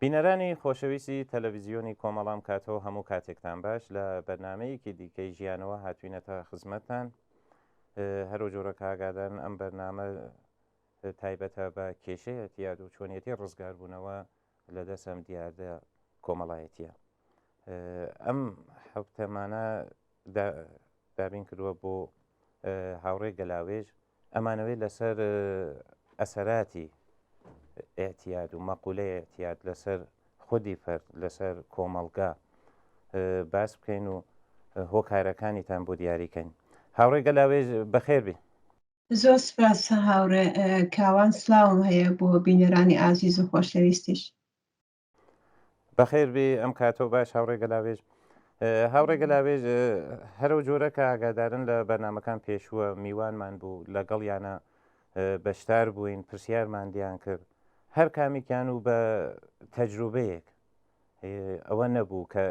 بینەرانی خۆشەویستی تەلەڤیزیۆنی کۆمەڵام کاتەوە هەموو کاتێکتان باش لە بەرنمەیەکی دیکەی ژیانەوە هاتوینەتە خزمەتتان هەرو جۆرە کاگادارن ئەم بەرنامە تایبەتە بە کێشەی ئەتیاد و چۆنیەتی ڕزگاربوونەوە لە دەست ئەم دیاردە کۆمەڵایەتیە ئەم هەفتەمانە دابین کردووە بۆ هاوڕێ گەلاوێژ ئەمانەوەی لەسەر ئەسەراتی اعتیاد و مەقولەی اعتیاد لەسەر خودی فەرد لەسەر کۆمەڵگا باس بکەین و هۆکارەکانیتان بۆ دیاریکەین هاوڕێ گەلاوێژ بەخێربی زۆر سپاس هاوڕێ کاوان سلاوم هەیە بۆ بینەرانی ئازیز و خۆشەویستیش. بەخێر بێ ئەم کاتەوە باش هاوڕێ گەلاوێژ هاوڕێ گەلاوێژ هەرو جۆرە کە ئاگادارن لە بەرنمەکان پێشووە میوانمان بوو لەگەڵ یانە بەشدار بووین پرسیارمان دیان کرد هەر کامیکیان و بە تەجروبەیەک ئەوە نەبوو کە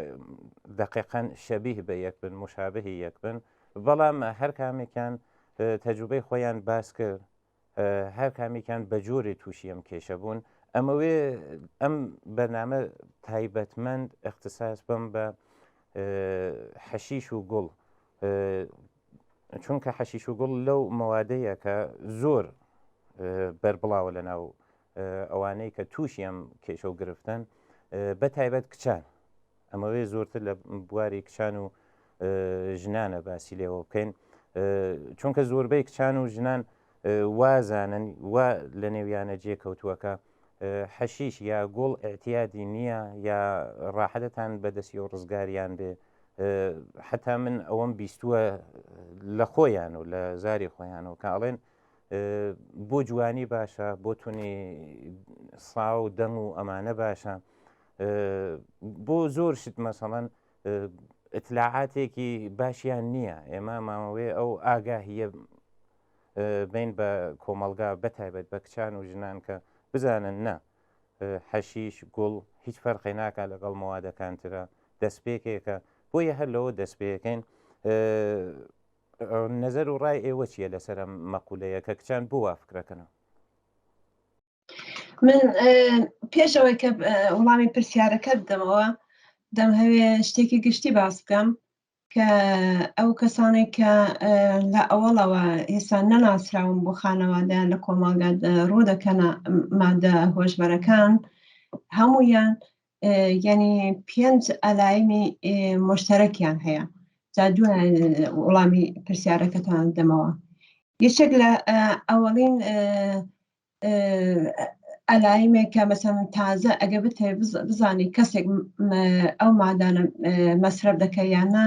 دقیقەن شەبیه بە یەک بن مشابهی یەک بن بەڵام هەر کامێکیان تەجروبەی خۆیان باس کرد هەر کامێکیان بە جۆرێ تووشی ئەم کێشە بوون ئەمەوێ ئەم بەرنامە تایبەتمەند اختصاص بم بە حەشیش و گوڵ چونکە حەشیش و گوڵ لەو مەوادەیە کە زۆر بەربڵاوە لە ناو ئەوانەی کە تووشی ئەم کێشە و گرفتن بە تایبەت کچان ئەمەوێ زۆرتر لە بواری کچان و ژنانە باسی لێوە بکەین چونکە زۆربەی کچان و ژنان وازانن وا لە نێویانە جێ کەوتووەکە حەشیش یا گوڵ اعتیادی نییە یا ڕاحەتتان بەدەستی و ڕزگاریان بێ حتا من ئەوەم بیستووە لە خۆیان و لە زاری خۆیانەوە کە ئەڵێن بۆ جوانی باشە بۆ تونی سا و دەنگ و ئەمانە باشە بۆ زۆر شت مەسەڵەن ئیتلاعاتێکی باشیان نییە ئێمە ماوەێ ئەو ئاگاهیە بین بە کۆمەڵگا بە تایبەت بە کچان و ژنان کە بزانن نا حەشیش گوڵ هیچ فەرقی ناکە لەگەڵ مەوادەکانترە دەستپێکێکە بۆیە هەر لەوە دەست پێەکەین نەزەر و ڕای ئێوە چییە لەسەر ئەم مەقولەیە کە کچان بۆ وا فکرەکەنەوە؟ من پێش ئەوەی کە وەڵامی پرسیارەکە بدەمەوە دەمهەوێ شتێکی گشتی باس بکەم کە ئەو کەسانێک کە لە ئەوەڵەوە ئێستا نەناسراون بۆ خانەوادەیان لە کۆمەڵگا ڕوو دەکەنە مادە هۆشبەرەکان هەمویان یعنی پێنج ئەلایمی مشتەرەکیان هەیە جا دوای وەڵامی پرسیارەکەتان دەمەوە یەکێک لە ئەوەڵین ئەلایمێک کە مەسەن تازە ئەگە بتێ بزانی کەسێک ئەو مادانە مەسرەف دەکە یان نا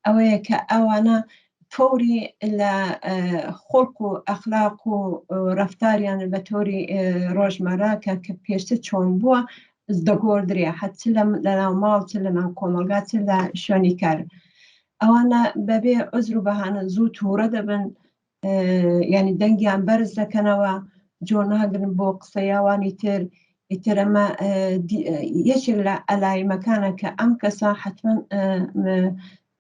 ئەوەیە کە ئەوانە فەوری لە خۆڵق و ئەخلاق و ڕفتاریان بە تۆری ڕۆژمەرە کە کە پێشتر چۆن بووە دەگۆردرێ هەچ لە لەناو ماڵ چ لە ناو کۆمەڵگا چ لە شوێنی کار ئەوانە بەبێ عزر و بەهانە زوو تووڕە دەبن ینی دەنگیان بەرز دەکەنەوە جۆ ناگرن بۆ قسەیاوانی تر ئیتر ئەمە یەکێک لە ئەلایمەکانە کە ئەم کەسە حتمما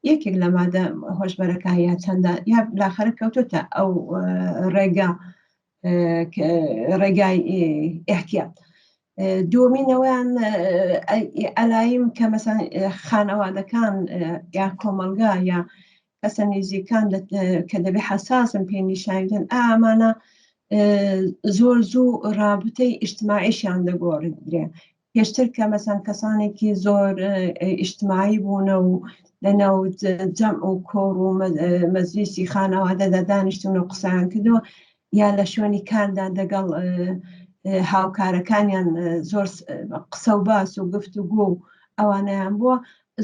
یەکێک لە مادە هۆشبەرەکان یا چەندە یا لاخەرە کەوتوتە ئەو ڕێگا ڕێگای احتیاط دووەمینەوەیان ئەلایم کە مەسەن خانەوادەکان یا کۆمەڵگا یا کەسە نیزیکان کە دەبێ حەساسن پێ نیشانیدن ئامانە زۆر زوو رابطەی ئیجتماعیشیان دەگۆڕدرێ پێشتر کە مەسەن کەسانێکی زۆر ئیجتماعی بوونە و لەناو جەم و کۆڕ و مەجلیسی خانەوادەدا دانیشتون و قسەیان کردووە یا لە شوێنی کاردا دەگەڵ هاوکارەکانیان زۆر قسە و باس و گفت و گۆ و ئەوانەیان بووە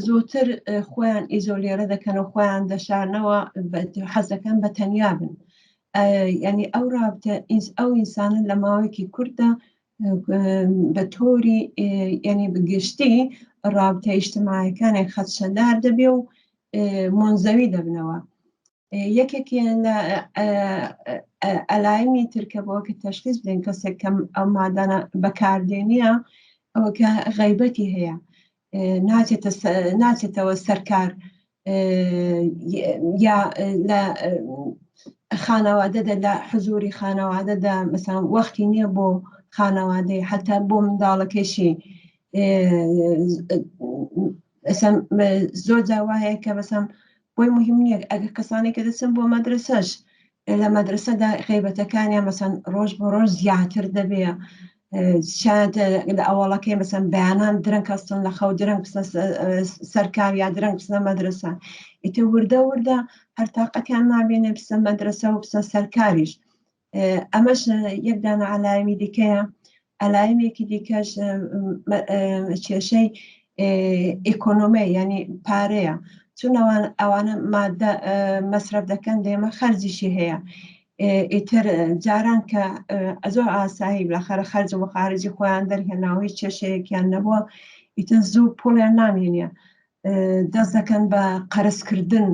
زۆتر خۆیان ئیزۆلێرە دەکەن و خۆیان دەشارنەوە حەزەکەن بە تەنیا بن ینی ئەو رابتە ئەو ئینسانە لە ماوەیەکی کوورتدا بە تۆری ینی بگشتی رابتە ئیجتماعەکانی خەدشەدار دەبێ و مۆنزەوی دەبنەوە یەکێکیان لە ئەلایمی ترکە بۆ کە تەشخیص بدەین کەسێک کەم ئەو مادانە بەکاردێنیە ئەوە کە غیبەتی هەیە ناچێتە ناچێتەوە سەرکار یا لە خانەوادەدا لە حزوری خانەوادەدا مەسان وەختی نییە بۆ خانەوادەی حتا بۆ منداڵەکەشی. زۆر جار وا هەیە کە مەسەن بۆی مهم نییە ئەگەر کەسانێک کە دەچن بۆ مەدرسەش لە مەدرسەدا غیبەتەکانیان مەسەن ڕۆژ بۆ ڕۆژ زیاتر دەبێ شاید لە ئەوەڵەکەی مەسەن بەیانان درەنگ هەستن لە خەو درەنگ بچنە سەرکار یا درەنگ بچنە مەدرسە ئیتر وردە وردە هەر تاقەتیان نابێنێ بچنە مەدرسە و بچنە سەرکاریش ئەمەش یەک دانە عەلایمی دیکەیە عەلایمێکی دیکەش کێشەی ئیکۆنۆمی ینی پارەیە چون ئەوان ئەوانە مادە مەسرەف دەکەن دێمە خەرجیشی هەیە ئیتر جاران کە زۆر ئاسایی بەخەرە خەرج و خارجی خۆیان دەرهێناوەی کێشەیەکیان نەبووە ئیتر زوو پوڵیان نامێنە دەست دەکەن بە قەرزکردن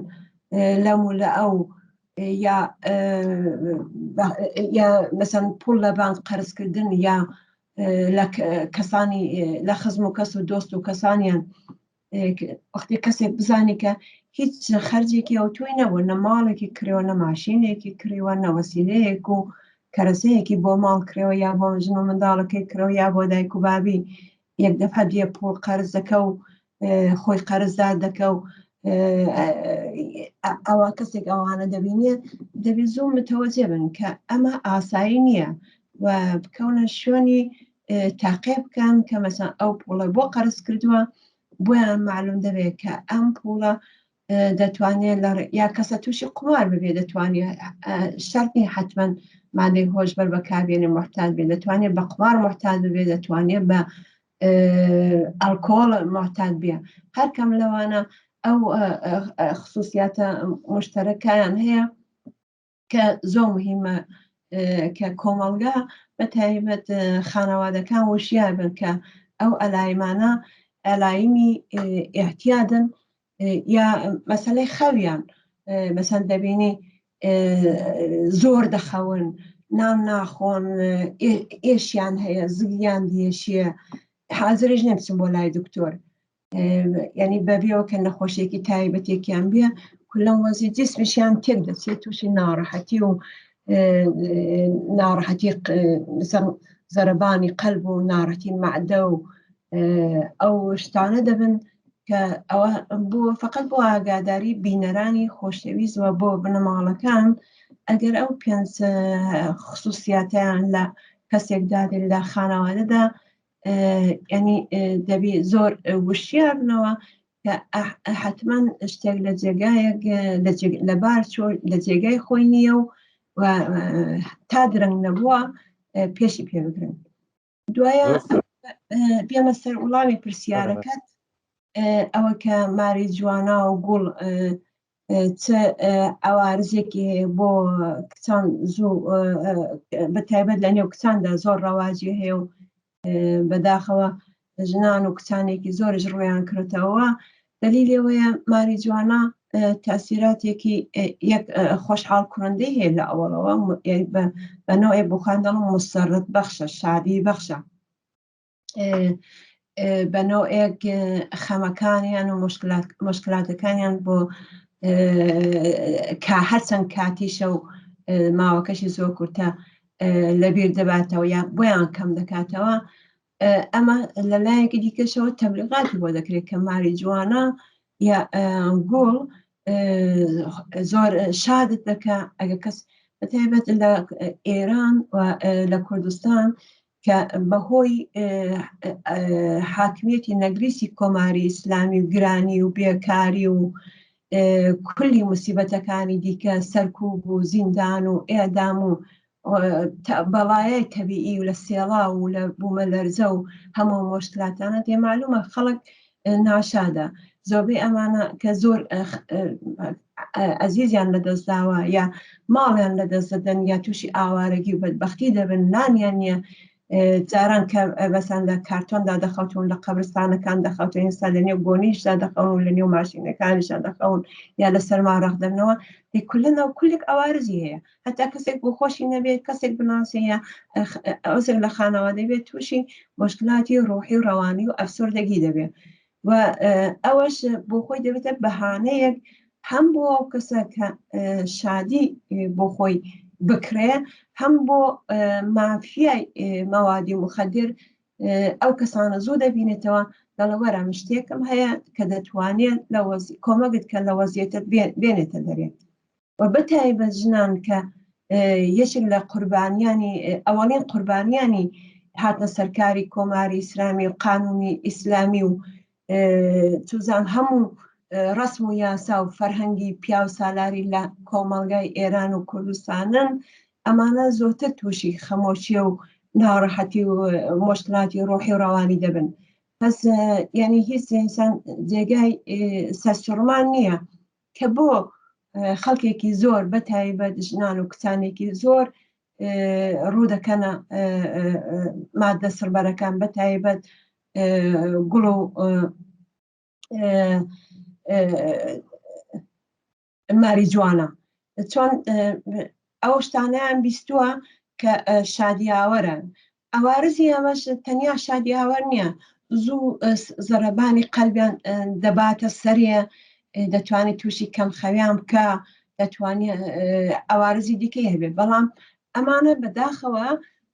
لەم و لە ئەو یا یا مەسەن پوڵ لە بانک قەرزکردن یا لە کەسانی لە خزم و کەس و دۆست و کەسانیان وەختی کەسێک بزانانی کە هیچ خەرجێکی ئەو تۆی نەبوو نە ماڵێکی کرێوە نە ماشینێکی کڕیوە نە وەسیلەیەک و کەرەسەیەکی بۆ ماڵ کرێوە یا بۆ ژن و منداڵەکەی کرەوە یا بۆ دایک و بابی یەک دەفعە دیە پوڵ قەرز دەکە و خۆی قەرزدار دەکە و ئەوە کەسێک ئەوانە دەبینێ دەبێت زوو متەوەجێ بن کە ئەمە ئاسایی نییە و بکەونە شوێنی تاقێ بکەن کە مەسەن ئەو پوڵە بۆ قەرز کردووە بۆیان معلوم دەبێت کە ئەم پوڵە دەتوانێت لە یا کەسە تووشی قمار ببێ دەتوانێت شەرت نیە حتمما مادەی هۆشبەر بەکاربێنێ محتاج بێ دەتوانێت بە قمار محتاج ببێ دەتوانێت بە ئەلکۆڵ محتاج بێ هەر کەم لەوانە ئەو خصوصیاتە مشتەرەکەیان هەیە کە زۆر مهمە کە کۆمەڵگا بە تایبەت خانەوادەکان وشیار بن کە ئەو ئەلایمانە ئەلایمی احتیادن یا مەسلەی خەویان مەسەن دەبینی زۆر دەخەون نان ناخۆن ئێشیان هەیە زگیان دیێشیە حازرش نەبچن بۆ لای دکتۆر ینی بەبیەوە کە نەخۆشیێکی تایبەتێکیان بێ کولەم وەزی جسمیشیان تێک دەچێت تووشی ناڕەحەتی و ناڕەحەتی زەربانی قەلب و ناڕەتی مەعدە و ئەو شتانە دەبن کە ئەوە بۆ فقط بۆ ئاگاداری بینەرانی خۆشەویست وە بۆ بنەماڵەکان ئەگەر ئەو پێنج خصوصیاتیان لە کەسێکدا لە خانەوادەدا ینی دەبی زۆر وشیارنەوە کە حتمما شتێک لە جێگایەک لەبار چۆ لە جێگای خۆی نییە و تا درەنگ نەبووە پێشی پێ بگرن دوایە بێمە سەر وڵامی پرسیارەکەت ئەوە کە ماری جوانا و گوڵ چ عوارزێکی هەیە بۆ کچان زوو بە تایبەت لە نێو کچاندا زۆر ڕەواجی هەیە و بەداخەوە ژنان و کچانێکی زۆرش ڕویان کردەوە دلیلەوەیە ماری جوانە تاسیراتێکی یەک خۆشحاڵ کوڕندەی هەیە لە ئەوەڵەوە بە نەوەی بخوان دەڵم مسەرت بەخشە شادی بەخشە بە نەوەیەک خەمەکانیان و مشکلاتەکانیان بۆ کا هەرچەند کاتیشە و ماوەکەشی زۆر کورتە لەبیر دەباتەوە یا بۆیان کەم دەکاتەوە ئەمە لە لایەکی دیکەشەوە تەبلیغاتی بۆ دەکرێت کە ماری جوانە یا گوڵ زۆر شادت دەکە ئەگە کەس بەتایبەت لە ئێران و لە کوردستان کە بەهۆی حاکمیەتی نەگریسی کۆماری ئیسلامی و گرانی و بێکاری و کولی موسیبەتەکانی دیکە سەرکوب و زیندان و ئێدام و بەڵایای تەبیعی و لە سێڵاو و لە بوومەلەرزە و هەموو مۆشکلاتانە دێ معلومە خەڵک ناشادە زۆربەی ئەمانە کە زۆر ئەزیزیان لەدەست داوە یا ماڵیان لەدەست دەدەن یا تووشی ئاوارەگی و بەدبەختی دەبن نانیان نییە جاران کە بەسان لە کارتۆندا دەخەوتون لە قەبرستانەکان دەخەوتون ئێستا لە نێو گۆنیشدا دەخەون و لە نێو ماشینەکانیشدا دەخەون یا لە سەرما ڕەق دەبنەوە کولەنەوە کولێک ئەوارزی هەیە هەتا کەسێک بۆ خۆشی نەبێت کەسێک بناسێ یا ئەوسێک لە خانەوە دەبێت تووشی مشکلاتی ڕۆحی و ڕەوانی و ئەفسۆردەگی دەبێت و ئەوەش بۆ خۆی دەبێتە بەهانەیەک هەم بۆ ئەو کەسە کە شادی بۆ خۆی بکرێ هەم بۆ مافیای مەوادی مخدر ئەو کەسانە زوو دەبینێتەوە دەڵێ وەرە من شتێکم هەیە کە دەتوانێت لە کۆمەگت کە لە وەزیەتت بێنێتە دەرێ و بەتایبەت ژنان کە یەکێک لە قوربانیانی ئەوەڵین قوربانیانی هاتنە سەرکاری کۆماری ئیسلامی و قانونی ئیسلامی و چوزان هەموو ڕسم و یاسا و فەرهەنگی پیاو سالاری لە کۆمەڵگای ئێران و کوردستانن ئەمانە زۆرتر تووشی خەمۆکیە و ناڕەحەتی و مشکلاتی ڕۆحی و ڕەوانی دەبن پس یعنی هیچ ئینسان جێگای سەرسوڕمان نییە کە بۆ خەڵکێکی زۆر بە تایبەت ژنان و کچانێکی زۆر ڕوو دەکەنە مادە سڕبەرەکان بە تایبەت گوڵ و ماریجوانا چۆن ئەو شتانیان بیستووە کە شادیاوەرە ئەوارزی ئەمەش تەنیا شادیاوەر نییە زوو زەرەبانی قەلبیان دەباتە سەریە دەتوانێت تووشی کەم خەویان بکە دەتوانێت ئەوارزی دیکەی هەبێت بەڵام ئەمانە بەداخەوە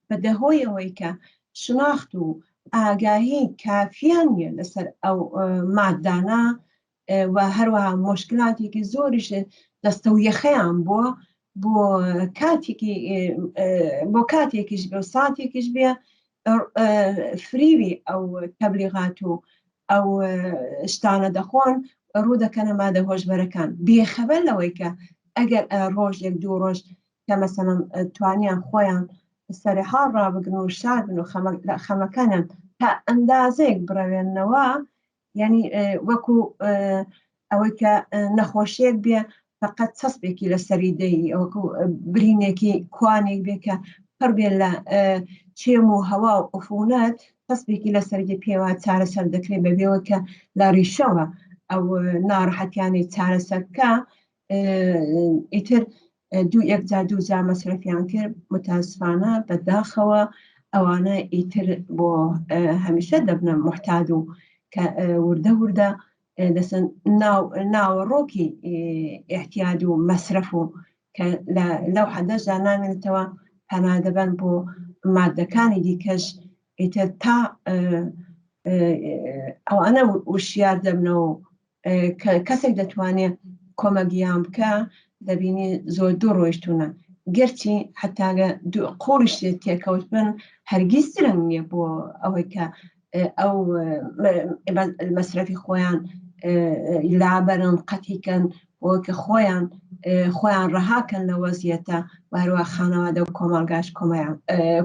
بەدەهۆی ئەوەی کە شناخت و ئاگاهی کافیان نییە لەسەر ئەو مادانە و هەروەها مشکلاتێکی زۆریش دەستە و یەخەیان بووە بۆ کاتێکی بۆ کاتێکیش بێ و ساتێکیش بێ فریوی ئەو تەبلیغات و ئەو شتانە دەخۆن ڕوو دەکەنە مادە هۆشبەرەکان بێخەبەر لەوەی کە ئەگەر ڕۆژێک دوو ڕۆژ کە مەسەڵەن توانیان خۆیان سەرحاڵ ڕابگرن و شاد بن و خەمەکانیان تا ئەندازەیەک بڕەوێنەوە یعنی وەکو ئەوەی کە نەخۆشیەک بێ فقط چەسپێکی لەسەری دەی وەکو برینێکی کوانێک بێ کە پڕ بێ لە چێم و هەوا و ئوفونەت چەسپێکی لەسەرگی پێوە چارەسەر دەکرێت بەبێەوە کە لە ڕیشەوە ئەو ناڕەحەتیانەی چارەسەر بکە ئیتر دوو یەکجا دوو جا مەسرەفیان کرد متاسفانە بەداخەوە ئەوانە ئیتر بۆ هەمیشە دەبنە محتاد و کە وردە وردە دەسن ناو ناوەڕۆکی احتیاد و مەسرەف و کە لەو حەدەشدا نامێنێتەوە پەنا دەبەن بۆ مادەکانی دیکەش ئیتر تا ئەوانە وشیار دەبنەوە کە کەسێک دەتوانێت کۆمەگیان بکە دەبینی زۆر دوو ڕۆیشتونە گەرچی حتاگە قۆڵیش تێکەوت بن هەرگیز درەنگ نییە بۆ ئەوەی کە ئەو مەسرەفی خۆیان لابەرن قەتیکەن بۆ کە خۆیان خۆیان ڕەهاکەن لە وەزیەتە و هەروە خانەوادە و کۆمەڵگاش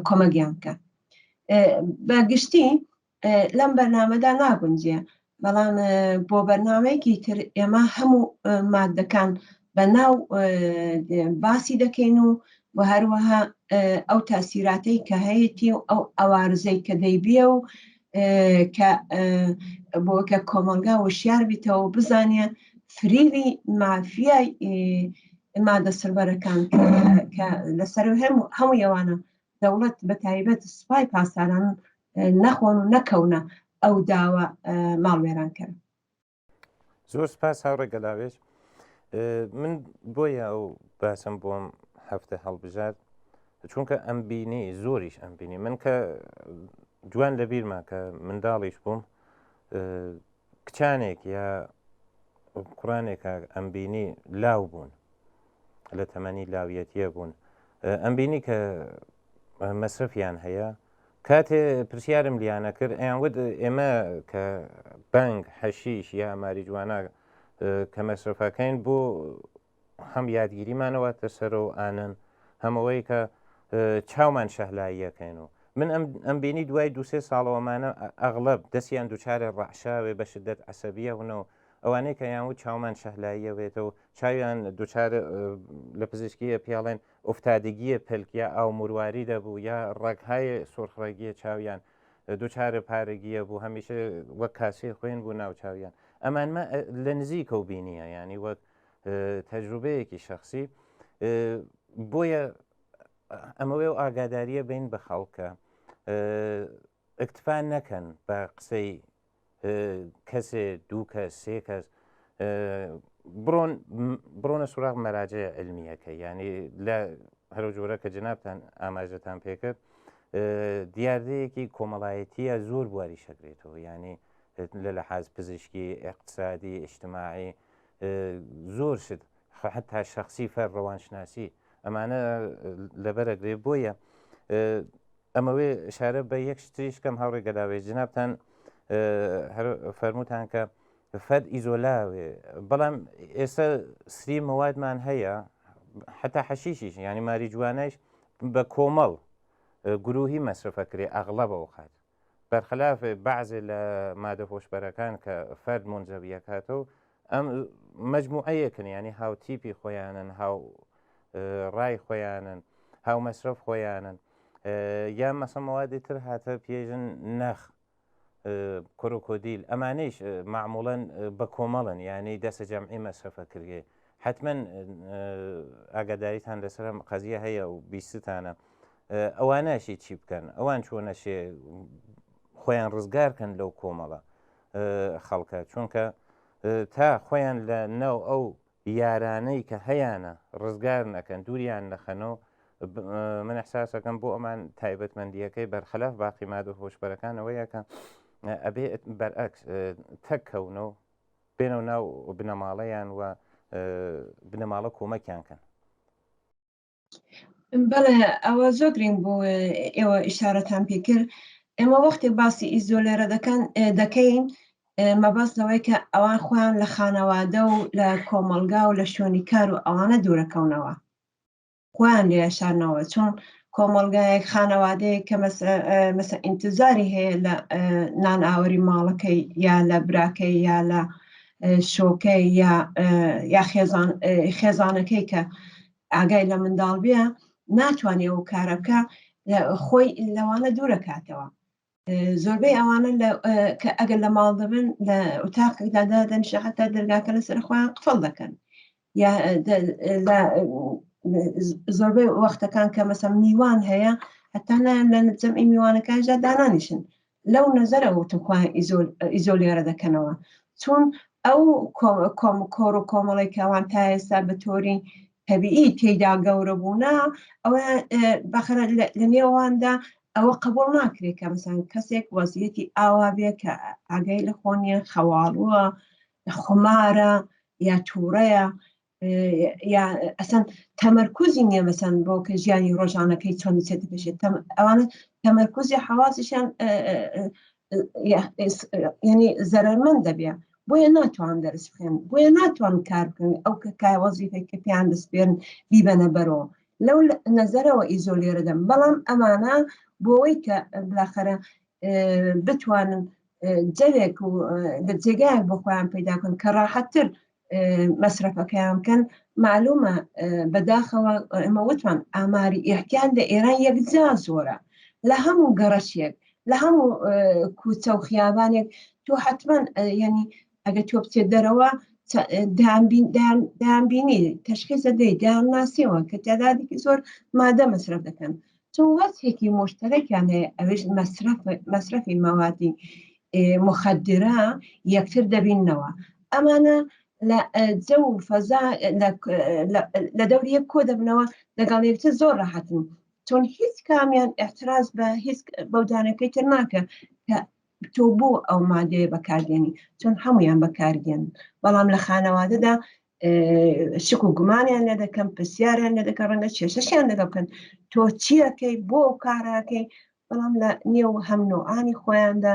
کۆمەگیان بکەن بە گشتی لەم بەرنامەدا ناگونجێ بەڵام بۆ بەرنمەیەکی تر ئێمە هەموو مادەکان بە ناو باسی دەکەین و و هەروەها ئەو تاسیراتەی کە هەیەی و ئەو ئەوارزەی کە دەیبیە و کە بۆ کە کۆمەلگا وشیار بیتەوە بزانێ فریوی مافیای مادە سربەرەکان کە لەسەر هەموو هەموو ئەوانە دەوڵەت بە تایبەت سوپای پاسداران نەخۆن و نەکەونە ئەو داوە ماڵوێرانکەر. زۆر سپاس هاوڕێ گەلاوێژ من بۆیە ئەو باسم بۆم هەفتە هەڵبژارد چونکە ئەم بینی زۆریش ئەم بینی من کە جوان لە بیرما کە منداڵیش بووم کچانێک یا کوڕانێکە ئەمبینی لاو بوون لە تەمەنی لاویەتیە بوون ئەمبینی کە مەسرفیان هەیە کاتێ پرسیارم لیانە کرد ئەیان وت ئێمە کە بەنگ حەشیش یا ماریجوانا کە مەسرفەکەین بۆ هەم یادگیریمانەوە تەسەرە و ئانن هەمەوەی کە چاومان شەهلاییەکەین و من ئەم بینی دوای دوسێ ساڵەوەمانە ئەغلب دەستیان دوچارە ڕەعشاوێ بە شدت عەسەبیە هونەوە ئەوانەی کە یان و چاومان شەهلاییە بێتەوە چاویان دوچار لە پزیشکیە پیاڵێن ئوفتادگیە پلک یا ئاو مرواری دەبوو یا ڕەگهای سۆرخڕەگیە چاویان دوچارە پارەگیە بوو هەمیشە وەک کاسەی خوێن بوو ناو چاویان ئەمانمە لە نزیکەوە بینیە ینی وەک تەجروبەیەکی شخصی بۆیە ئەمەوێ و ئاگاداریە بین بە خەڵکە اکتفا نەکەن بە قسەی کەسێ دوو کەس سێ کەس بڕۆن بڕۆنە سوراغ مەراجع علمیەکە یعنی لە هەرو جۆرە کە جنابتان ئاماژەتان پێکرد. دیاردەیەکی کۆمەڵایەتیە زۆر بواری شەگرێتەوە یعنی لە لەحاز پزیشکی اقتصادی اجتماعی زۆر شت حتا شخصی فەر ڕەوانشناسی ئەمانە لەبەرەگرێ بۆیە ئەمەوێ شارە بە یەک شتریش کەم هاوڕێ گەلاوێ جنابتان هەر فەرمووتان کە فەرد ئیزۆلاوێ بەڵام ئێستا سری مەوادمان هەیە حتا حەشیشیش ینی ماری جوانەش بە کۆمەڵ گروهی مەسرفەکرێ ئەغڵە بەوقات بەرخلاف بەعزێ لە مادە هۆشبەرەکان کە فەرد مونجەویەکاتەوە ئەم مجموعەیەکن ینی هاو تیپی خۆیانن هاو ڕای خۆیانن هاو مەسرف خۆیانن یا مەسە مەوادی تر هاتە پێژن نەخ کرۆکۆدیل ئەمانەیش مەعموڵەن بە کۆمەڵن یانی دەسە جەمعی مەسرەفە کرێ حتمما ئاگاداریتان لەسەر ئەم قەزیە هەیە و بیستانە ئەوانەشی چی بکەن ئەوان چۆنەشێ خۆیان ڕزگارکەن لەو کۆمەڵە خەڵکە چونکە تا خۆیان لە ناو ئەو یارانەی کە هەیانە ڕزگار نەکەن دووریان نەخەنەوە من احساسەکەم بۆ ئەمان تایبەتمەندیەکەی بەرخلاف باقی مادە هۆشبەرەکان ئەوەیە کە ئەبێ بەرئەکس تەک کەونەوە بێنەوە ناو بنەماڵەیان و بنەماڵە کۆمەکیان کەن. بەڵێ ئەوە زۆر گرنگ بوو ئێوە ئیشارەتان پێ کرد ئێمە وەختێک باسی ئیزۆلێرە دەکەن دەکەین مەبەست لەوەی کە ئەوان خۆیان لە خانەوادە و لە کۆمەڵگا و لە شوێنی کار و ئەوانە دوورەکەونەوە خۆیان لێ شارنەوە چۆن کۆمەڵگایەک خانەوادەیەک کە مەسە ئینتزاری هەیە لە نان ئاوەری ماڵەکەی یا لە براکەی یا لە شۆکەی یا یا خێزان خێزانەکەی کە ئاگای لە منداڵ بێ ناتوانێ ئەو کارە بکە خۆی لەوانە دوورەکاتەوە زۆربەی ئەوانە کە ئەگەر لە ماڵ دەبن لە ئوتاقێکدا دادەنیشە حتا دەرگاکە لەسەر خۆیان قفڵ دەکەن یا زۆربەی وەختەکان کە مەسە میوان هەیە هەتا نایان لە جەمعی میوانەکاندا دانانیشن لەو نەزەرەوە وتم خۆیان ئیزۆلێرە دەکەنەوە چون ئەو کۆم کۆڕ و کۆمەڵی کەوان تا ئێستا بە تۆری تەبیعی تێیدا گەورە بوونە ئەوە بەخرە لە نێواندا ئەوە قبول ناکرێت کە مەسەن کەسێک وەزیەتی ئاوا بێ کە ئاگای لە خۆ نییە خەواڵووە خمارە یا تووڕەیە یا ئەسەن تەمەرکزی نییە مەسەن بۆ کە ژیانی ڕۆژانەکەی چۆن دەچێتە پێشێ ئەوانە تەمەرکزی حەوازیشیان ینی زەرمەند دەبێ بۆیە ناتوان دەرس بخێن بۆیە ناتوان کار بکەن ئەو کە کای وەزیفێک کە پێیان دەسپێرن بیبەنە بەرەوە لەو نەزەرەوە ئیزۆلێرە دەم بەڵام ئەمانە بۆەوەی کە بلاخەرە بتوانن جەوێک و لە جێگایەک بۆ خۆیان پەیدا کەن کە ڕاحەتتر مەسرەفەکەیان بکەن معلومە بەداخەوە ئێمە وتمان ئاماری ئیحتیاد لە ئێران یەکجا زۆرە لە هەموو گەڕەکێک لە هەموو کوچە و خیابانێک تۆ حتمما ینی ئەگە تۆ بچێت دەرەوە دامبینی تەشخیزە دەی دام ناسیەوە کە تعدادێکی زۆر مادە مەسرەف دەکەن چون وەچێکی مشتەرەکیان هەیە ئەوێش مەسرەفی مەوادی مخدرە یەکتر دەبینەوە ئەمانە لە جەو و فەزا لە دەوری یەک کۆ دەبنەوە لەگەڵ یەکتر زۆر ڕەحەتن چۆن هیچ کامیان احتراز بە هیچ بەودانەکەی تر ناکە کە تۆ بۆ ئەو مادەیە بەکاردێنی چۆن هەمویان بەکاردێن بەڵام لە خانەوادەدا شک و گومانیان لێ دەکەم پرسیاریان لێ دەکەن ڕەنگە کێشەشیان لەگەڵ بکەن تۆ چیەکەی بۆ کارەکەی بەڵام لە نێو هەم نوعانی خۆیاندا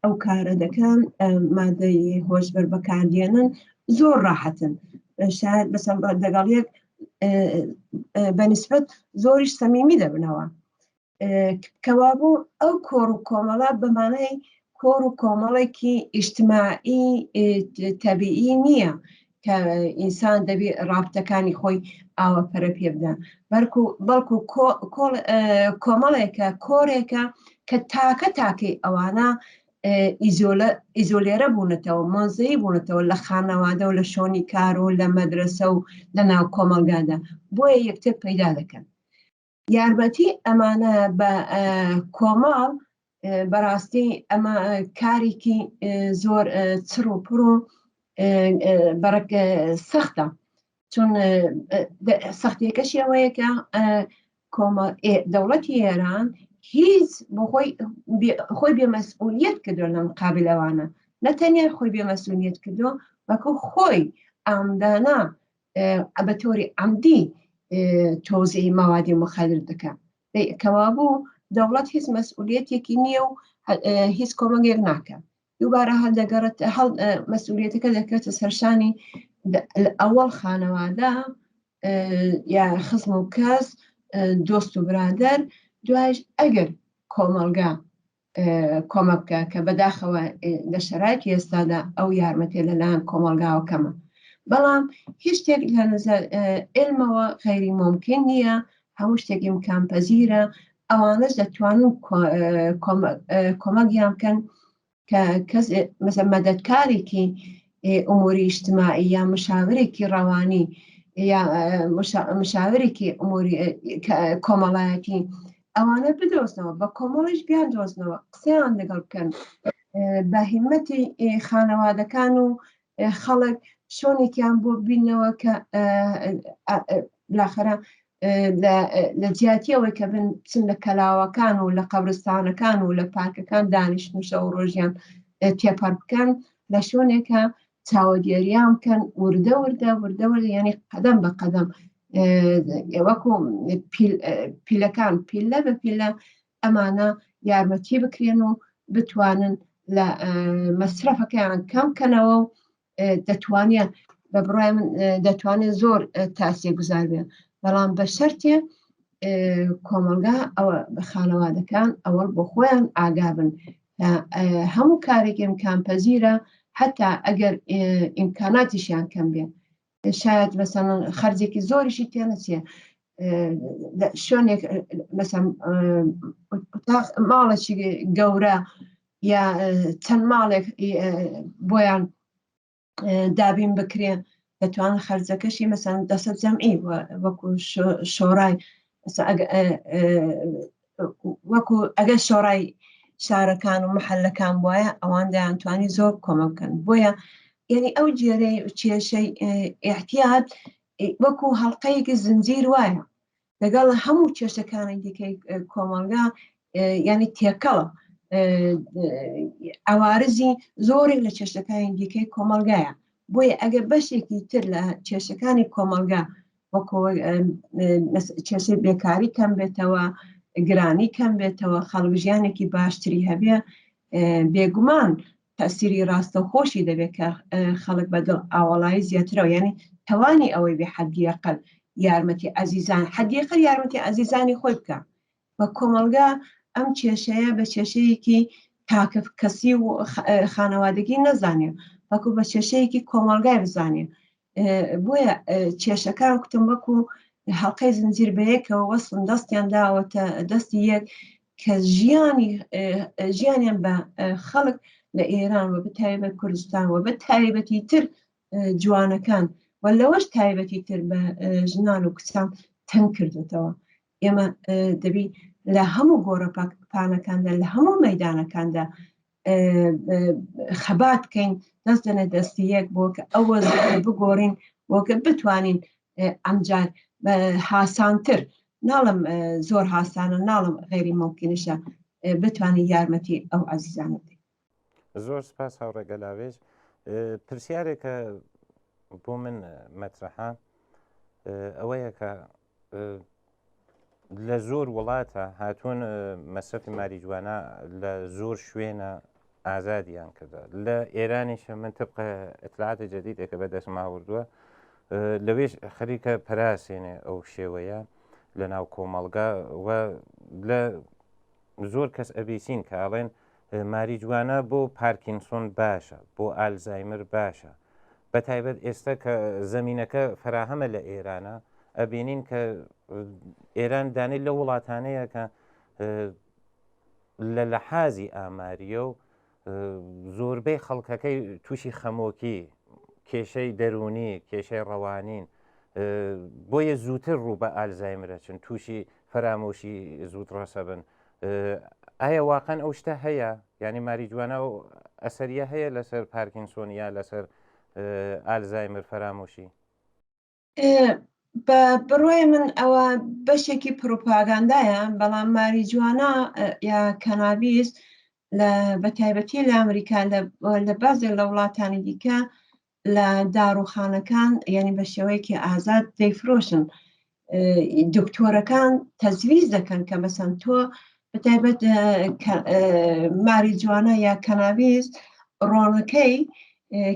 ئەو کارە دەکەن مادەی هۆشبەر بەکاردێنن زۆر ڕاحەتن شاید بەسەم لەگەڵ یەک بەنسبەت زۆریش سەمیمی دەبنەوە کەوابوو ئەو کۆڕ و کۆمەڵە بەمانای کۆڕ و کۆمەڵێکی ئیجتماعی تەبیعی نییە کە ئینسان دەبی ڕابتەکانی خۆی ئاوە پەرە پێ بدە بەرکو بەڵکو کۆمەڵێکە کۆرێکە کە تاکە تاکەی ئەوانە ئیزۆلێرە بوونەتەوە مۆزەی بوونەتەوە لە خانەوادە و لە شۆنی کار و لە مەدرسە و لە ناو کۆمەڵگادا بۆیە یەکتر پەیدا دەکەن یارمەتی ئەمانە بە کۆمەڵ بەڕاستی ئەمە کارێکی زۆر چڕ و پڕ و بەڕک سەختە چون سەختیەکەشی ئەوەیە کە کۆمە دەوڵەتی ئێران هیچ بۆ خۆی خۆی بێ مەسئولیت کردو لە مقابل ئەوانە نە تەنیا خۆی بێ مەسئولیت کردو بەکو خۆی ئامدانا بە تۆری عەمدی تۆزیعی مەوادی مخدر دەکا. کەوابوو دەوڵەت هیچ مەسئولیەتێکی نییە و هیچ کۆمەگێک ناکە. دووبارە هەڵدەگەڕێت هەڵ مەسئولیەتەکە دەکەوێتە سەرشانی ئەوەڵ خانەوادە یا خزم و کەس دۆست و برادەر دوایش ئەگەر کۆمەڵگا کۆمە بکە کە بەداخەوە لە شەرایتی ئێستادا ئەو یارمەتێ لەلایەن کۆمەڵگاوە کەمە بەڵام هیچ شتێک لە نظر علمەوە غەیری ممکن نییە هەموو شتێک ئیمکان پەزیرە ئەوانەش دەتوانن کۆمەکیان بکەن کە کەس مەسە مەدەتکارێکی ئوموری ئیجتماعی یا مشاورێکی ڕەوانی یا مشاورێکی ئوموری کۆمەڵایەتی ئەوانە بدۆزنەوە بە کۆمەڵیش بیان دۆزنەوە قسەیان لەگەڵ بکەن بە هیمەتی خانەوادەکان و خەڵک شۆنێکیان بۆ بینەوە کە لاخرە لە جیاتی ئەوەی کە بن بچن لە کەلاوەکان و لە قەبرستانەکان و لە پارکەکان دانیشتن و شەو ڕۆژیان تێپەڕ بکەن لە شوێنێکە چاوەدێریان بکەن وردە وردە وردە وردە یعنی قەدەم بە قەدەم وەکو پیلەکان پیلە بە پیلە ئەمانە یارمەتی بکرێن و بتوانن لە مەسرەفەکەیان کەم کەنەوە و دەتوانێت بە بڕای من دەتوانێت زۆر تاسیە گوزار بێ بەڵام بە شەرتێ کۆمەڵگا ئەوە بە خانەوادەکان ئەوەڵ بۆ خۆیان ئاگابن هەموو کارێک ئیمکان پەزیرە حتا ئەگەر ئیمکاناتیشیان کەم بێ شاید مەسەن خەرجێکی زۆریشی تێنەچێ شوێنێک مەسەن ماڵێکی گەورە یا چەند ماڵێک بۆیان دابین بکرێ دەتوان خەرجەکەشی مەسەن دەسە جەمعی وەکو شۆرای وەکو ئەگەر شۆڕای شارەکان و محلەکان وایە ئەوان دەیانتوانی زۆر کۆمە بکەن بۆیە یعنی ئەو جێرەی کێشەی احتیاط وەکو هەڵلقەیەکی زنجیر وایە لەگەڵ هەموو کێشەکانی دیکەی کۆمەڵگا ینی تێکەڵە ئەوارزی زۆرێک لە کێشەکانی دیکەی کۆمەلگایە بۆیە ئەگەر بەشێکی تر لە کێشەکانی کۆمەلگا وەکۆ کێشەی بێکاری کەم بێتەوە گرانی کەم بێتەوە خەڵک ژیانێکی باشتری هەبێ بێگومان تەسیری ڕاستەوخۆشی دەبێت کە خەڵک بە دڵ ئاوەڵایی زیاترەوە یعنی توانی ئەوەی بێ حەدیەقل یارمەتی ئازیزان حەدیقل یارمەتی ئازیزانی خۆی بکە بە کۆمەڵگا ئەم کێشەیە بە کێشەیەکی تاکە کەسی و خانەوادگی نەزانێ بەکو بە کێشەیەکی کۆمەڵگای بزانێ بۆیە کێشەکان کوتم وەکو هەڵلقەی زنجیر بەیەکەوە وەسم دەستیان داوەتە دەستی یەک کە ژیانی ژیانیان بە خەڵک لە ئێران و بەتایبەت کوردستان و بە تایبەتی تر جوانەکان و لەوەش تایبەتی تر بە ژنان و کچان تەنگ کردوتەوە ئێمە دەبی لە هەموو گۆڕەپانەکاندا لە هەموو مەدانەکاندا خەبات بکەین دەست دەنە دەستی یەک بۆ کە ئەوە بگۆڕین بۆ کە بتوانین ئەمجار هاسانتر ناڵم زۆر هاسانە ناڵم غێری ممکنیشە بتوانین یارمەتی ئەو عزیزانە بدەین. زۆر سپاس هاوڕێ گەلاوێژ پرسیارێکە بۆ من مەترەحە ئەوەیە کە لە زۆر وڵاتە هاتوون مەسرەفی ماریجوانا لە زۆر شوێنە ئازادیان کردە لە ئێرانیش من تبقە ئەتلاعاتی جدیدێکە بە دەستم ئاوردووە لەوێش خەریکە پەراسێنێ ئەو شێوەیە لە ناو کۆمەڵگا و لە زۆر کەس ئەبیسین کە ئەڵێن ماریجوانا بۆ پارکینسۆن باشە بۆ ئالزایمر باشە بە تایبەت ئێستا کە زەمینەکە فەراهەمە لە ئێرانە ئەبینین کە ئێران دانێ لە وڵاتانەیە کە لە لەحازی ئاماریە و زۆربەی خەڵکەکەی تووشی خەمۆکی کێشەی دەرونی کێشەی ڕەوانین بۆیە زووتر ڕوو بە ئالزایمرە چون تووشی فەرامۆشی زووت ڕەسە بن ئایا واقعا ئەو شتە هەیە یعنی ماریجوانا و ئەسەریە هەیە لەسەر پارکینسۆن یا لەسەر ئالزایمر فەرامۆشی؟ بە بڕوای من ئەوە بەشێکی پروپاگاندایە، بەڵام ماریجوانا یا کەنابیس لە بە تایبەتی لە ئەمریکا لە بەعزێک لە وڵاتانی دیکە لە داروخانەکان یعنی بە شێوەیەکی ئازاد دەیفرۆشن. دکتۆرەکان تەزویز دەکەن کە مەسەن تۆ بە تایبەت ماریجوانا یا کەنابیس ڕۆنەکەی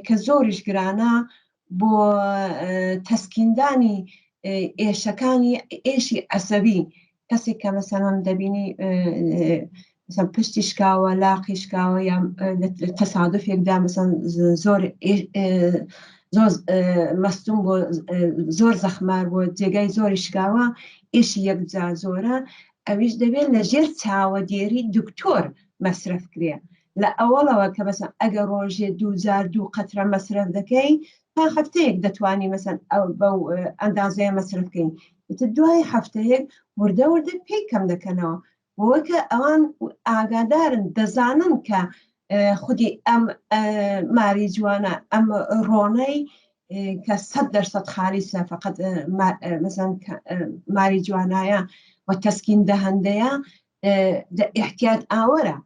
کە زۆریش گرانە بۆ تەسکیندانی ئێشەکانی ئێشی عەسەبی، کەسێک کە مەسەلەن دەبینی مەسەن پشتی شکاوە، لاقی شکاوە، یا تەسادفێکدا مەسەن زۆر زۆر مەستوم بۆ زۆر زەخمار بۆ جێگای زۆری شکاوە، ئێشی یەکجار زۆرە، ئەویش دەبێت لە ژێر چاوەدێری دکتۆر مەسرەف کرێ. لە ئەوەڵەوە کە مەسەن ئەگەر ڕۆژێ دوو جار دوو قەترە مەسرەف دەکەی تا هەفتەیەک دەتوانی مەسەن ئەو بەو ئەندازەیە مەسرەف بکەین، ئیتر دوای هەفتەیەک وردە وردە پێی کەم دەکەنەوە، بۆ کە ئەوان ئاگادارن دەزانن کە خودی ئەم ماری جوانە ئەم ڕۆنەی کە 100% خالیسە فقط مەسەن ماری جوانایە و تەسکین دەهەندەیە احتیاط ئاوەرە،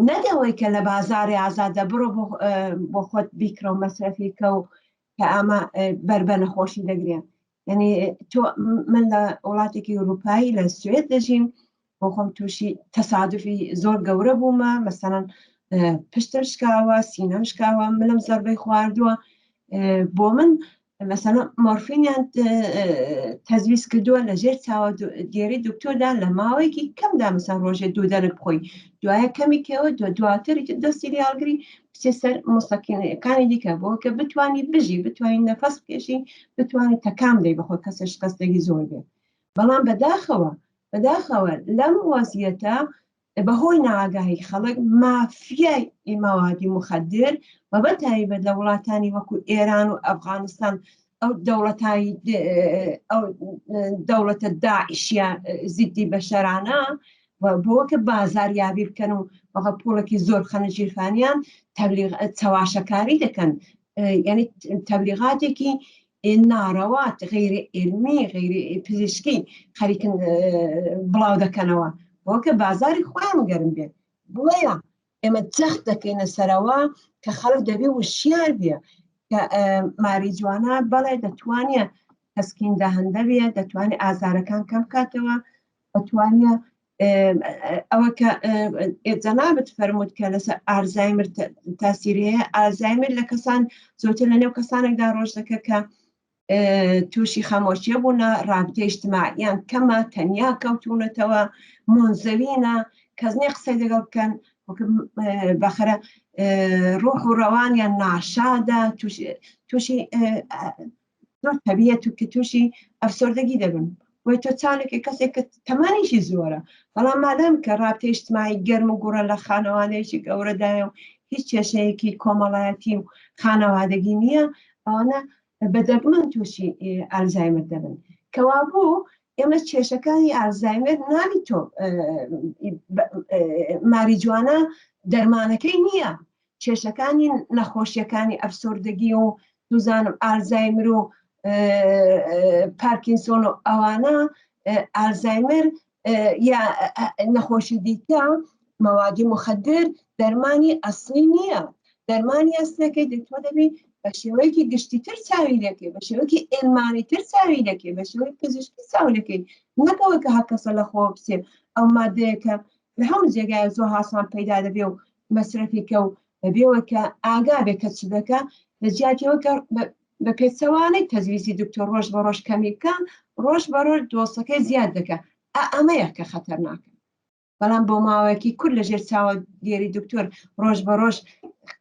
نەک ئەوەی کە لە بازاری ئازادە بڕۆ بۆ خۆت بیکرە و مەسرەفی کە و کە ئەمە بەر بە نەخۆشی دەگرێن. یعنی تۆ من لە وڵاتێکی ئەوروپایی لە سوێد دەژیم، بۆ خۆم تووشی تەسادفی زۆر گەورە بوومە، مەسەڵەن پشتم شکاوە، سینەم شکاوە، ملم زەربەی خواردووە، بۆ من مەسەلەن مۆرفینیان تەجویز کردووە لە ژێر چاوە دێری دکتۆردا لە ماوەیەکی کەمدا مەسەن ڕۆژێ دوو دەنک بخۆی، دوایە کەمی کەوە دواتر دەستی لێڵگری بچێ سەر مستەکینەکانی دیکە بۆ کە بتانی بژی، بتوانین نەفەس بکێشی، بتوانین تەکام دەی بەخۆ کەسە شکستێکی زۆر بێ. بەڵام بەداخەوە بەداخەوە لەم وەزیەتە بەهۆی نائاگاهی خەڵک مافیای مەوادی مخدر و بە تایبەت لە وڵاتانی وەکو ئێران و ئەفغانستان ئەو دەوڵەتای ئەو دەوڵەتە داعشیە زیدی بەشەرانە و بۆ کە بازاریابی بکەن و وەخە پوڵێکی زۆر خەنە ژیرفانیان تەبلیغ چەواشەکاری دەکەن، یعنی تەبلیغاتێکی ناڕەوات غیری علمی غیری پزیشکی خەریکن بڵاو دەکەنەوە بۆ کە بازاری خۆیان گەرم بێت. بۆیە ئێمە جەخت دەکەینە سەرەوە کە خەڵک دەبێ وشیار بێ کە ماریجوانا بەڵێ دەتوانێت تەسکین داهندە بێ، دەتوانێت ئازارەکان کەم بکاتەوە، دەتوانێت ئەوە کە جەنابت فەرمووت کە لەسەر ئالزایمر تاسیری هەیە. ئالزایمر لە کەسان زۆرتر لە نێو کەسانێکدا ڕۆژ دەکە کە تووشی خامۆشیە بوونە، رابطەی ئیجتماعیان کەمە، تەنیا کەوتونەتەوە، مونزەوینە، کەس نییە قسەی لەگەڵ بکەن، بەخەرە ڕۆح و ڕەوانیان ناشادە، تووشی زۆر تەبیەت و کە تووشی ئەفسۆردەگی دەبن. بۆی تۆ چاڵێکی کەسێک کە تەمانیشی زۆرە، بەڵام مادام کە ڕابطەی ئیجتماعی گەرم و گوڕە لە خانەوادەیەکی گەورەدایە و هیچ کێشەیەکی کۆمەڵایەتی و خانەوادەگی نییە، ئەوانە بە دەگمەن تووشی ئالزایمر دەبن. کەوابوو ئێمە کێشەکانی ئالزایمر ناوی تۆ ماریجوانا دەرمانەکەی نییە، کێشەکانی نەخۆشیەکانی ئەفسۆردەگی و دوزانم ئالزایمر و پارکینسۆن و ئەوانە، ئالزایمر یا نەخۆشی دیکە، مەوادی مخدر دەرمانی ئەسلی نییە. دەرمانی ئەسلەکەی دەتۆ دەبی بە شێوەیەکی گشتیتر چاوی لەکەی، بە شێوەیەکی ئێلمانیتر چاوی لەکەی، بە شێوەی پزیشکی چاو لەکەی، نەکەوە کە هەر کەسە لە خۆ بچێ ئەو مادەیە کە لە هەموو جێگای زۆر هاسان پەیدا دەبێ و مەسرەفی کە و بەبێەوە کە ئاگا بێ کە چ دەکا، لە جیاتیەوە کە بە پێچەوانەی تەجویزی دکتۆر ڕۆژ بە ڕۆژ کەمی بکە، ڕۆژ بە ڕۆژ دۆستەکەی زیاد دەکە. ئەمەیە کە خەتەرناکە. بەڵام بۆ ماوەیەکی کورت لەژێر چاوەدێری دکتۆر ڕۆژ بە ڕۆژ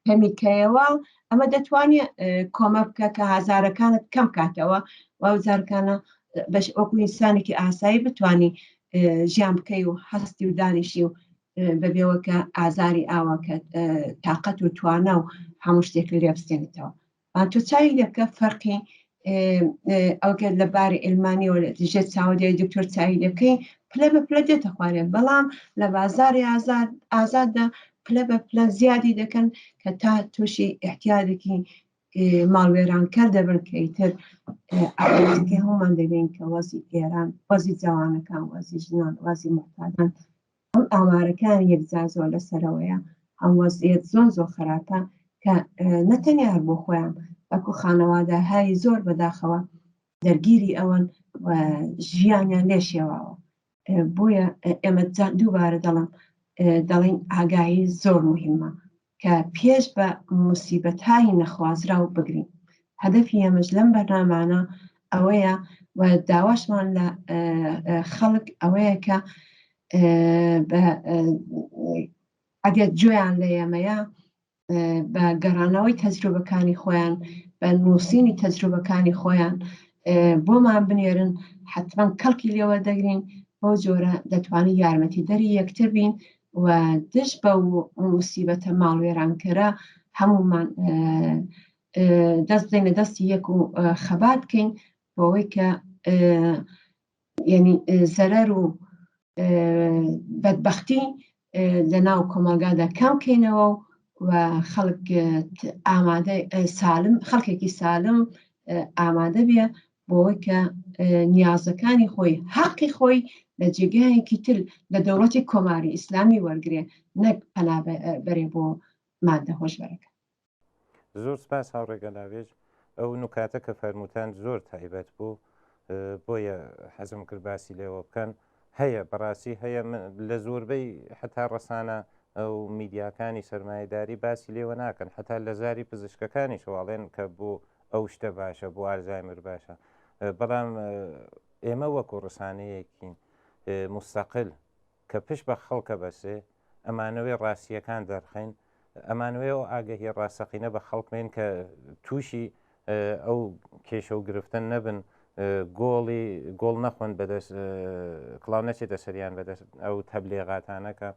کەمیکەیەوە، ئەمە دەتوانێت کۆمە بکە کە هازارەکانت کەم کاتەوە و هەزارەکانە بەش وەکو ئینسانێکی ئاسایی بتانی ژیان بکەی و هەستی و دانیشی و بەبێەوە کە ئازاری ئاوا کە تااقەت و توانا و هەموو شتێک لێ بستێنێتەوە. تۆ چاوی لێ بکە فەرقی ئەوگەر لە باری ئەلمانیەوە ژێر چاودێری دکتۆر چاوی لێ بکەی پلە بە پلە دێتە خوارێ، بەڵام لە بازاری ئازاددا پلە بە پلە زیادی دەکەن کە تا تووشی احتیادێکی ماڵوێرانکەر دەبن کە ئیتر ئاقیبەتەکەی هەموومان دەبین کە وەزی ئێران، وەزی جەوانەکان، وەزی ژنان، وەزی موعتادان، هەم ئامارەکان یەکجار زۆر لەسەرەوەیە، هەم وەزیەت زۆر زۆر خراپە کە نەتەنیا هەر بۆ خۆیان بەڵکو خانەوادە هەری زۆر بەداخەوە دەرگیری ئەوەن و ژیانیان لێ شێواوە. بۆیە ئێمە دووبارە دەڵم دەڵین ئاگاهی زۆر مهمە کە پێش بە موسیبەتهای نەخوازراو بگرین. هەدەفی ئێمەش لەم بەرنامانە ئەوەیە و داواشمان لە خەڵک ئەوەیە کە ئەگەر گوێیان لە ئێمەیە بە گەڕانەوەی تەجروبەکانی خۆیان، بە نووسینی تەجروبەکانی خۆیان بۆمان بنێرن، حتمما کەڵکی لێوە دەگرین. بەو جۆرە دەتوانین یارمەتی دەری یەکتر بین و دژ بە موسیبەتە ماڵوێرانکەرە هەمومان دەست بدەینە دەستی یەک و خەبات بکەین بۆەوەی کە یعنی زەرەر و بەدبەختی لە ناو کۆمەڵگادا کەم کەینەوە و خەڵک ئامادە سالم خەڵکێکی سالم ئامادە بێ بۆەوەی کە نیازەکانی خۆی حەقی خۆی لە جێگایەکی تر لە دەوڵەتی کۆماری ئیسلامی وەرگێ نەک پەنا بەرێ بۆ مادە هۆشبەرەکە. زۆر سپاس هاوڕێ گەلاوێژ، ئەو نوکاتە کە فەرمووتان زۆر تایبەت بوو بۆیە حەزم کرد باسی لێوە بکەن. هەیە بەڕاستی هەیە لە زۆربەی حتا ڕەسانە ئەو میدیاکانی سەرمایەداری باسی لێوە ناکەن حتا لە زاری پزیشکەکانیشەوە ئەڵێن کە بۆ ئەو شتە باشە بۆ ئالزایمر باشە بەڵام ئێمە وەکو ڕسانەیەکی مستەقل کە پشت بە خەڵکە بەسێ ئەمانەوێ ڕاستییەکان دەرخەین، ئەمانەوێ ئەو ئاگەهیە ڕاستەقینە بە خەڵک بێن کە تووشی ئەو کێشە و گرفتە نەبن، گۆڵی گۆڵ نەخۆن بەدەست کڵاو نەچێتە سەریان بەدەست ئەو تەبلیغاتانە کە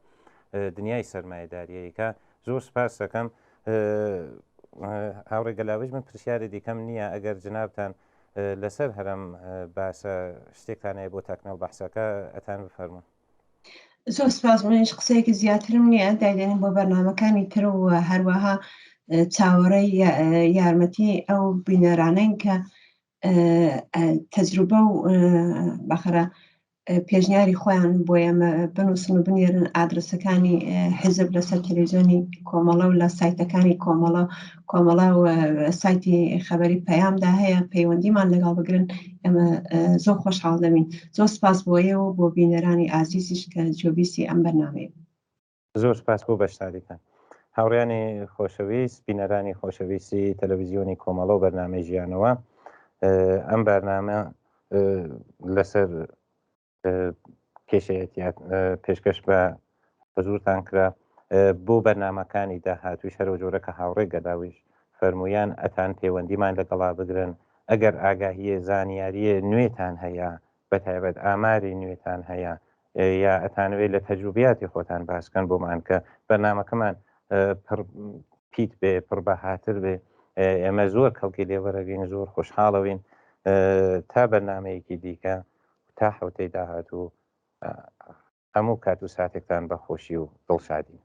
دنیای سەرمایەداریەکە. زۆر سپاس دەکەم هاوڕێ گەلاوێژ، من پرسیاری دیکەم نییە، ئەگەر جنابتان لەسەر هەرم باسە شتێکتان هەیە بۆ تەکمێڵ بەحسەکە ئەتان بفەرموون. زۆر سپاس، منیش قسەیەکی زیاترم نییە، دایدێنم بۆ بەرنامەکانی تر و هەروەها چاوەڕێی یارمەتی ئەو بینەرانەین کە تەجروبە و بەخەرە پێشنیاری خۆیان بۆ ئێمە بنووسن و بنێرن. ئادرسەکانی حیزب لەسەر تەلەڤیزیۆنی کۆمەڵە و لە سایتەکانی کۆمەڵە کۆمەڵە و سایتی خەبەری پەیامدا هەیە، پەیوەندیمان لەگەڵ بگرن، ئێمە زۆر خۆشحاڵ دەبین. زۆر سپاس بۆ ئێوە و بۆ بینەرانی ئازیزیش کە جۆبیسی ئەم بەرنامەیە. زۆر سپاس بۆ بەشداریتان. هاوڕیانی خۆشەویست، بینەرانی خۆشەویستی تەلەڤیزیۆنی کۆمەڵە و بەرنامەی ژیانەوە، ئەم بەرنامە لەسەر کێشەی ئەتیاد پێشکەش بە حزورتان کرا. بۆ بەرنامەکانی داهاتووش هەرەو جۆرە کە هاوڕێ گەلاویش فەرموویان ئەتان پەیوەندیمان لەگەڵا بگرن، ئەگەر ئاگاهیە زانیاریە نوێتان هەیە، بەتایبەت ئاماری نوێتان هەیە یا ئەتانەوێت لە تەجروبیاتی خۆتان باس کەن بۆمان کە بەرنامەکەمان پڕ پیت بێ پڕ بەهاتر بێ، ئێمە زۆر کەڵکی لێوەرەگرین، زۆر خۆشحاڵەوین. تا بەرنامەیەکی دیکە تا حوتەی داهاتوو هەموو کات و ساتێکتان بە خۆشی و دڵشادی.